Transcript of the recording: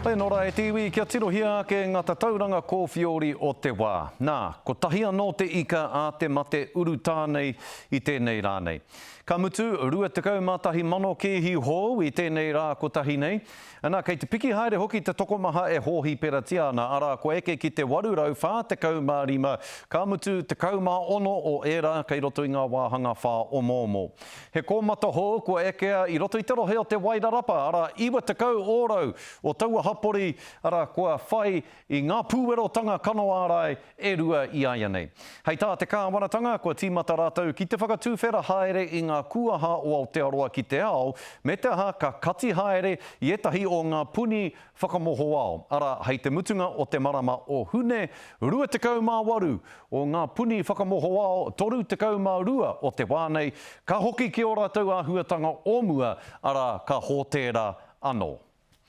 Tēnō rā e te iwi, kia tirohia ake ngā tatauranga kōwhiori o te wā. Nā, kotahi anō te ika a te mate urutā nei i tēnei rā nei. Ka mutu, 21 mano kēhi hou i tēnei rā kotahi nei. Nā, kei te piki haere hoki te tokomaha e hōhiperatia ana, arā, kua eke ki te 845, ka mutu 16 o ērā kei roto i ngā wāhanga whāomoomo. He kōmata hou kua ekea i roto i te rohe o Te Wairarapa, arā, 90 ōrau o taua hapori, arā, kua whai i ngā pūwerotanga kano ārai e rua iaianei. Hei tā te kāwanatanga, kua tīmata rātou ki te whakatuwhera haere i ngā kūaha o Aotearoa ki te ao, me te aha ka kati haere i ētahi o ngā puni whakamohoao, arā, hei te mutunga o te marama o Hune, 28 o ngā puni whakamohoao 32 o te wā nei, ka hoki ki ō rātou āhuatanga o mua, arā, ka hōtēra anō.